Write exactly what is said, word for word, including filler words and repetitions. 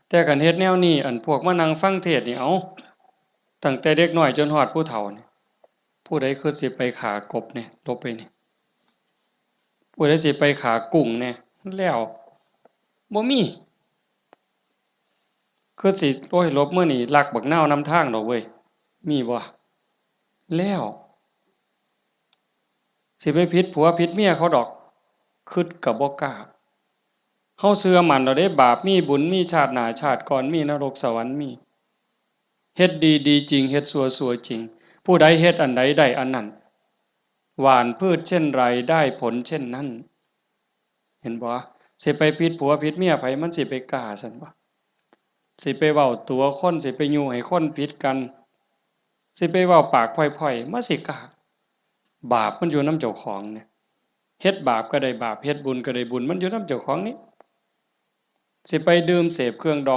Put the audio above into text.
แต่คันเฮ็ดแนวนี้ อันพวกมานั่งฟังเทศน์นี่ เอ้า ตั้งแต่เด็กน้อยจนฮอดผู้เฒ่านี่ ผู้ใดคือสิไปฆ่ากบเนี่ย หลบไปนี่ ผู้ใดสิไปฆ่ากุ้งเนี่ย แล้ว บ่มี คือสิ โอ้ย หลบมื้อนี้ ลักบักนาวนำทางดอกเว้ย มีบ่ แล้ว สิไปผิดผัวผิดเมียเขาดอก คิดก็บ่กล้า เฮาเชื่อมั่นแล้วเด้ บาปมีบุญมี ชาติหน้าชาติก่อนมี นรกสวรรค์มี เฮ็ดดีดีจริง เฮ็ดชั่วชั่วจริง ผู้ใดเฮ็ดอันใดได้อันนั้น หว่านพืชเช่นไรได้ผลเช่นนั้น เห็นบ่ สิไปผิดผัวผิดเมียไผ มันสิไปกล้าซั่นบ่ สิไปเว้าตั๋วคน สิไปยุให้คนผิดกัน สิไปเว้าปากพร่อยๆ มันสิกล้า บาปมันอยู่นำเจ้าของเนี่ย เฮ็ดบาปก็ได้บาป เฮ็ดบุญก็ได้บุญ มันอยู่นำเจ้าของนี่ สิไปดื่มเสพเครื่องดอง